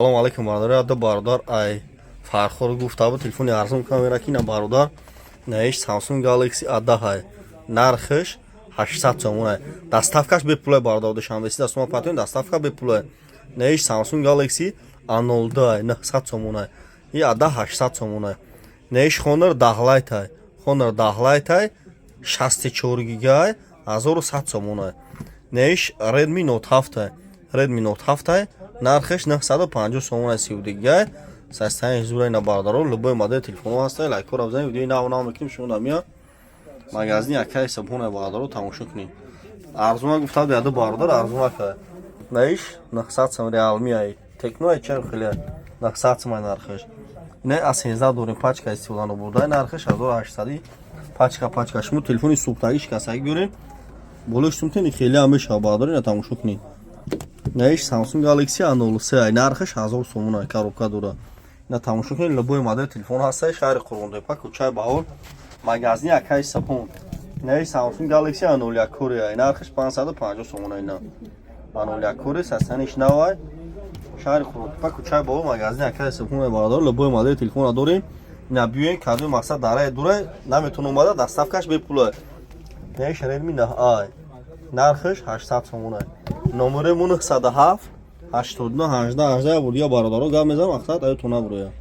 Салому алайкум, бародар. Ду бародар ай Фархор гуфта буд, телефони арзон камера ки на, бародар, наиш Samsung Galaxy A10 ай, нархш 800 сомон ай, доставкаш бепулай, бародар. Душанбе си дастума патон, доставка бепулай. Наиш Samsung Galaxy A02 ай, 900 сомон ай. И A10 800 сомон ай. Наиш Honor 10 Lite ай, Honor 10 Lite ай, 64 гига ай, 1100 сомон ай. Наиш Redmi Note 7 ай, Redmi Note 7 ай, нархаш 950 сомон ай, 32 гига. Састаи зура на, бародаро, любой модели телефонҳо ҳаста. Лайкҳоро бизанед, видеои нав нав мекунем. Шумо намия магазини акаи Сабҳон ай, бародаро, тамошо кунед. Арзуна гуфта бияду, бародар, арзуна ка. Наиш 900 сом, Realme ай, Tecno ай, ча хеле, 900 сом ай нархаш. Не, A13 дорем, пачка истифода набурда, нархаш 1800, пачка, пачка. Шумо телефони сӯхтагӣ, шикастагӣ биёред, болои сумтени хеле ҳам мешава, бародаро, ина тамошо кунед. Наиш Samsung Galaxy A03 ай, нархаш 1000 сомон ай, коробка дора. Ина тамошо кунед, любой модели телефон ҳаста. Шаҳри Қурғонтепа, кӯчаи Баҳор, магазини акаи Сапон. Наиш Samsung Galaxy A01 кори ай, нархаш 550 сомон ай. На, A01 кори, састаниш нав ай. Шаҳри Қурғонтепа, кӯчаи Баҳор, магазини акаи Сапон ай, бародар, любой модели телефона дорем. Ина биёен, кадои мақсад дараи дурай наметавон омада, доставкаш бепул ай. Наиш Redmi 9 ай, нархаш 800 сомон ай. Номерои мо 907 89 18 18. Бурдига, бародаро, гап мезанам, мақсад аю тона буроя.